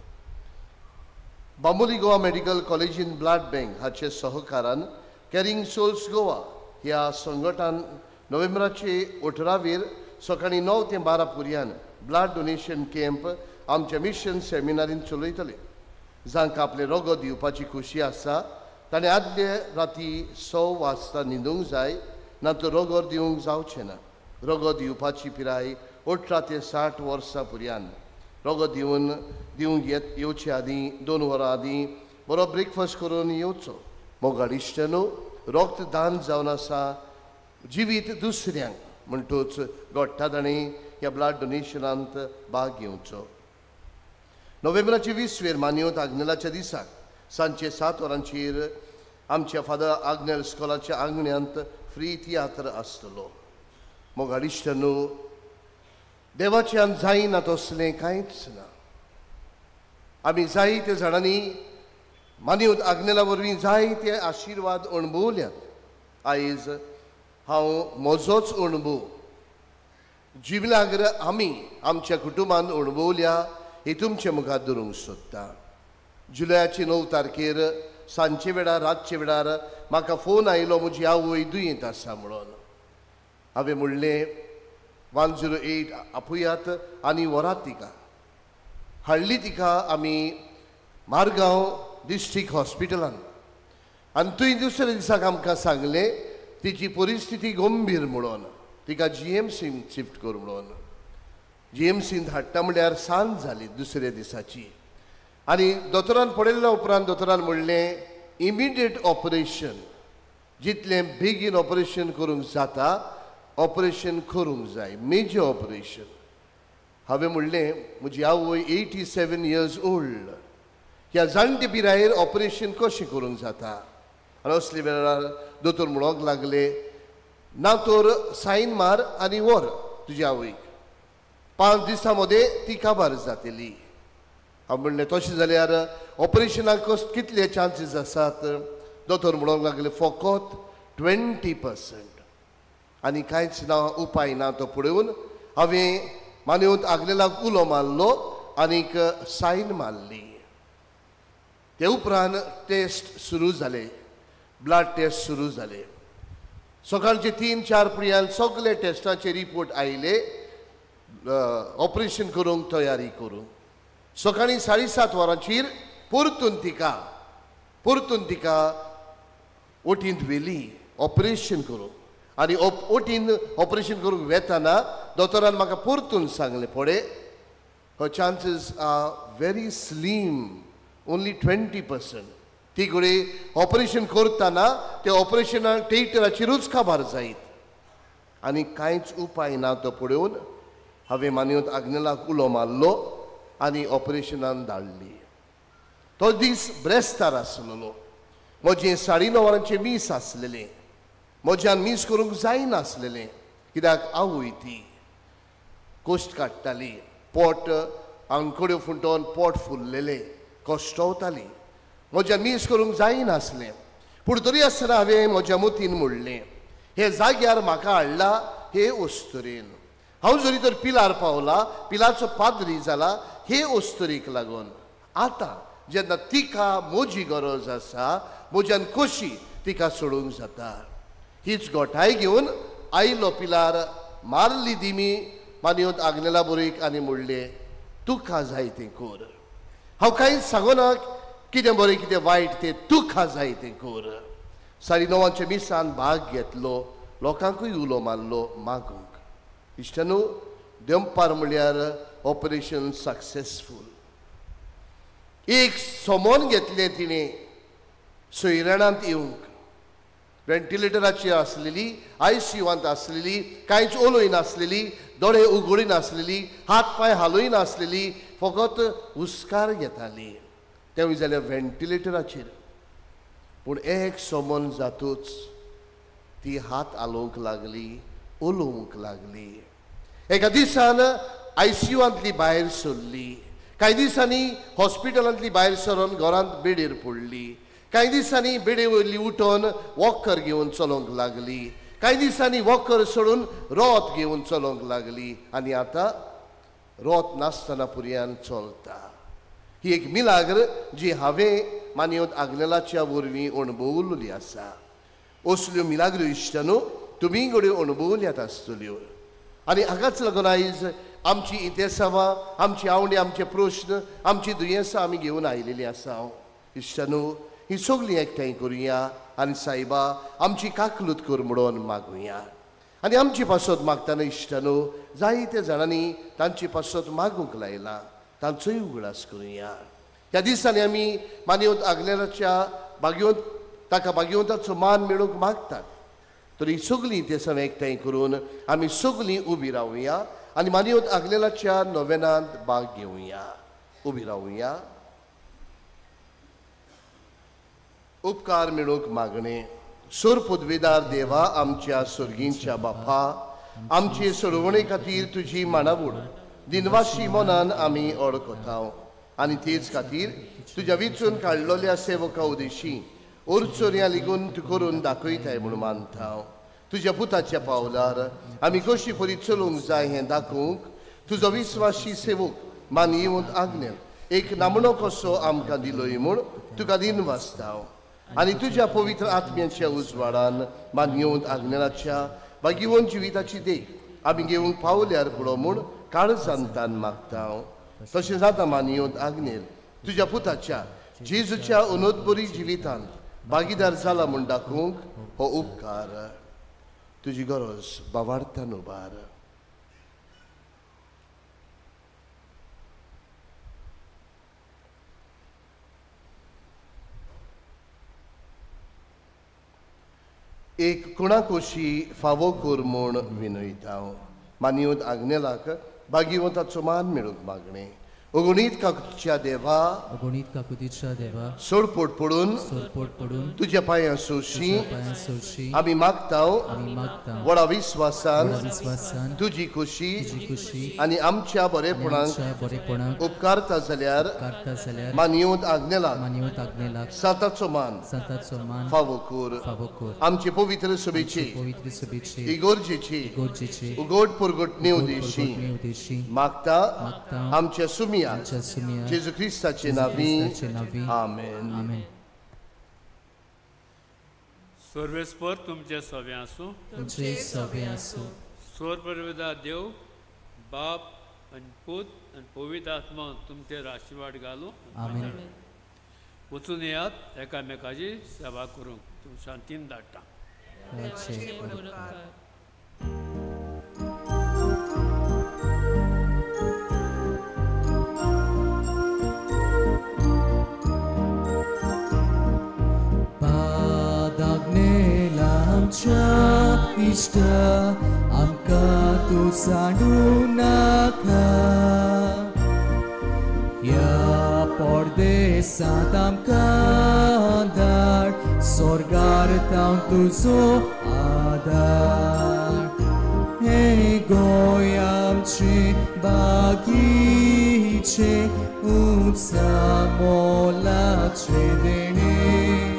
बांबोली गोवा मेडिकल कॉलेजीन ब्लड बँक हाचे सहकारान कॅरिंग सोल्स गोवा ह्या संघटनान नोव्हेंबराचे 18वेर सकाळीं 9 ते 12 पुरयान ब्लड डोनेशन कॅम्प आमच्या मिशन सेमिनारीन चलयतले. जांकां आपलें रगत दिवपाची खुशी आसा ताणें आदले राती 100 वाजता न्हिदूंक जाय, ना तर रगत दिवंक जावचें ना. रगत दिवपाची पिराय 18 ते 60 वर्सां पुरयान. रगत दिवंक येवचे आदीं 2 वरां आदीं बरो ब्रेकफास्ट करून येवचो. मोगाळ इश्टांनो, रक्तदान जावन आसा जिवीत दुसऱ्यांक, म्हणटूच घडटा ताणें ह्या ब्लड डोनेशनांत भाग घेवचो. नोव्हेंबराचे 20वेर मान्यवत आग्नेलाच्या दिसाक सांजचे 7 वरांचेर आमच्या फादर आग्नेल स्कॉलाच्या आंगण्यांत फ्री तियात्र आसतलो. मोगाळ इश्टांनो, देवाच्यान जायना तसलें कांयच ना. आमी जायते जाणांनी मान्यवत आग्नेला वरवीं जायते आशिर्वाद अणभवल्यात. आयज हांव म्हजोच अणभव जिवलाग्र आमी आमच्या कुटुंबान अणभवल्या ही तुमचे मुखार धरूंक सोदता. जुलयाचे 9 तारखेर सांजचे वेळार, रातचे वेळार म्हाका फोन आयलो म्हजी आवय दुयेंत आसा म्हणून. हांवें म्हणलें 108 आपयात आनी व्हरात तिका. हाडली तिका आमी मारगांव डिस्ट्रिक्ट हॉस्पिटलान आनी थंय दुसऱ्या दिसाक आमकां सांगलें तिची परिस्थिती गंभीर म्हणून तिका जीएमसीन शिफ्ट कर म्हणून. जीएमसीन धाडटा म्हणल्यार सांज जाली दुसऱ्या दिसाची आनी दोतोरान पळयल्या उपरांत दोतोरान म्हणलें इमिडिएट ऑपरेशन, जितलें बेगीन ऑपरेशन करूंक जाता ऑपरेशन करूंक जाय, मेजर ऑपरेशन. हांवें म्हणलें म्हजी आवय 87 इयर्स ओल्ड, ह्या जाणटे पिरायेर ऑपरेशन कशें करूंक जाता? आनी असले वेळार दोतोर म्हणूंक लागले ना तर सायन मार आनी व्हर तुज्या आवयक, 5 दिसां मदें ती काबार जातली. हांव म्हणलें तशें जाल्यार ऑपरेशनाक कितले चान्सीस आसात? दोतोर म्हणूंक लागले फकत 20%. आनी कांयच ना, उपाय ना. तो पळोवन हांवें मानवत आगलेलाक उलो मारलो आनीक सायन मारली. ते उपरांत टेस्ट सुरू जाले, ब्लड टेस्ट सुरू जाले. सकाळचे 3-4 पर्यंत सगळे टेस्टाचे रिपोर्ट आयले. ऑपरेशन करूंक तयारी करूंक सकाळीं 7:30 वरांचेर परतून तिका ओटींत व्हेली ऑपरेशन करूंक. आनी ओटीन ऑपरेशन करूंक वेताना दोतोरान म्हाका परतून सांगलें, पळय her chances are very slim, only 20%. ती घडये ऑपरेशन करतना ते ऑपरेशनान थिएटराचेरूच काबार जायत. आनी कांयच उपाय ना तो पळोवन हांवें मानवत आग्नेलाक उलो मारलो आनी ऑपरेशनान धाडली. तो दीस ब्रेस्तार आसलेलो. म्हजें 9:30 वरांचें मीस आसलेलें. म्हज्यान मीस करूंक जायनासलेलें कित्याक आवय ती कोश्ट काडटाली, पोट आंकड्यो फुंटोवन पोट फुल्लेलें, कश्टवताली. म्हज्यान मीस करूंक जायनासलें. पूण तरी आसतना हांवें म्हज्या मतीन म्हणलें, हे जाग्यार म्हाका हाडला हे अस्तुरेन, हांव जरी तर पिलार पावला, पिलाचो पाद्री जाला हे अस्तुरेक लागून. आतां जेन्ना तिका म्हजी गरज आसा, म्हज्यान कशी तिका सोडूंक जाता? हीच गोठाय घेवन आयलो पिलार, मारली दिमी मानवत आग्नेला बोरीक आनी म्हणलें, तुका जाय तें कर. हांव कांयच सांगना कितें बरें कितें वायट तें, तुका जाय तें कर. 9:30 मिसान भाग घेतलो, लोकांकूय उलो मारलो मागूंक. इश्टानू, देंपार म्हणल्यार ऑपरेशन सक्सेसफूल. एक समोन घेतलें तिणें सोयरणांत येवंक. व्हेंटिलेटराचेर आसलेली, आयसीयूंत आसलेली, कांयच उलय नासलेली, दोळे उगडी नासलेली, हात पांय हालय नासलेली, फकत हुस्कार घेताली. तेवूय जाल्यार व्हेंटिलेटराचेर. पूण एक समोन जातूच ती हात हालोवंक लागली, उलोवंक लागली. एका दिसान आयसीयूंतली भायर सरली. कांय दिसांनी हॉस्पिटलांतली भायर सरून घरांत बेडीर पडली. कांय दिसांनी बेडे वयली उठोवन वॉकर घेवन चलोवंक लागली. कांय दिसांनी वॉकर सोडून रोत घेवन चलोवंक लागली. आनी आतां रोत नासतना पुरयान चलता. ही एक मिलाग्र जी हांवें मानवत आग्नेलाच्या वरवीं अणभवलेली आसा. असल्यो मिलाग्रो इश्टानू तुमी घडये अणभवल्यात आसतल्यो. आनी हाकाच लागून आयज आमची इतिहासां, आमची आवडी, आमचे प्रश्न, आमची दुयेंसां आमी घेवन आयिल्लीं आसा. इश्टानू, ही सगळीं एकठांय करुया आनी सायबा आमची काकलूत कर म्हणून मागुया. आनी आमची पासत मागतना इश्टानू जायते जाणांनी तांची पासत मागूंक लायला, तांचोय उगडास करुया. ह्या दिसांनी आमी मानवत आग्नेलाच्या भाग्यवंत ताका भाग्यवंताचो मान मेळोवंक मागतात. तर ही सगळीं इतिहासां एकठांय करून आमी सगळीं उबी रावया आनी मानवत आग्नेलाच्या नोवेनांत भाग घेवया. उबी रावया. उपकार मेळोवंक मागणें. सोर पदवेदार देवा, आमच्या सर्गींच्या बापा, आमचे सोडवणे खातीर तुजी माणावूड दिनवाशी मनान आमी ओळखता आनी तेच खातीर तुज्या विचून काडलेल्या सेवका उदेशी ओरचोरयां लिगून तूं करून दाखयताय म्हूण मानता. तुज्या पुताच्या पावलार आमी कशी परी चलूंक जाय हें दाखोवंक तुजो विस्वाशी सेवक मान येवंक आग्नेल एक नामणो कसो आमकां दिलोय म्हूण तुका दिनवासता. आनी तुज्या पवित्र आत्म्याच्या उजवाडान मान येवंक आग्नेलाच्या भाग्यवंत जिविताची देख आमी घेवंक पावल्यार पुरो म्हूण काळजांतान मागता. तशें जाता मान येवंक आग्नेल तुज्या पुताच्या जेजूच्या अनोदबरी जिवितांत भागीदार जाला म्हूण दाखोवंक हो उपकार तुजी गरज बावार्थान उबार. एक कुणाकोशी फावो कर म्हूण विनयता. मानयत आग्नेलाक भाग्यवंताचो मान मेळूंक मागणें. अगणीत काकुतीच्या देवा, अगणीत काकुतीच्या देवा, सोडपोट पडून, सोडपोट पडून तुज्या पांयां सोशी सोशी आमी मागता, आमी मागता व्हडा विस्वासान, विस्वासान तुजी खुशी, तुजी खुशी आनी आमच्या बरेपणाक, बरेपणाक उपकारता जाल्यार, उपकारता जाल्यार मानयेवंत आग्नेलाक, मानयेवंत आग्नेलाक सांताचो मान, सांताचो मान फावो कर, फावो कर। आमचे पवित्र सभेची, पवित्र सभेची इगोर्जेची, इगोर्जेची उगोट पुरगोटणे उद्देशी उद्देशी मागता, मागता आमच्या सुमिया जेजू क्रिस्ताचे नावी, आमेन। आमेन। सर्वेस्पर तुमचे सवे आसूं, तुमचे सवे आसूं। स्वर देव बाप आनी पूत आनी पवित्र आत्मा तुमचेर आशिर्वाद घालूं। आमेन। वचून येयात एकामेकाची सेवा करूंक तुम शांतीन धाडटा। आमच्या इश्ट आमकां तूं सांडू नाका, ह्या परदेसांत आमकां धाड, स्वर्गार तावन तुजो आदार। हे गोंय आमचें बागीचें, उंचा मोलाचें देणें,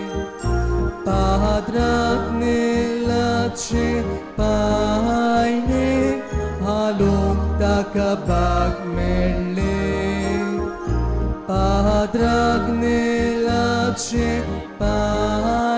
पाद्राक नेलाचे पायने हालोवंक ताका बाग मेळ्ळें, पाद्राक नेलाचे पायने।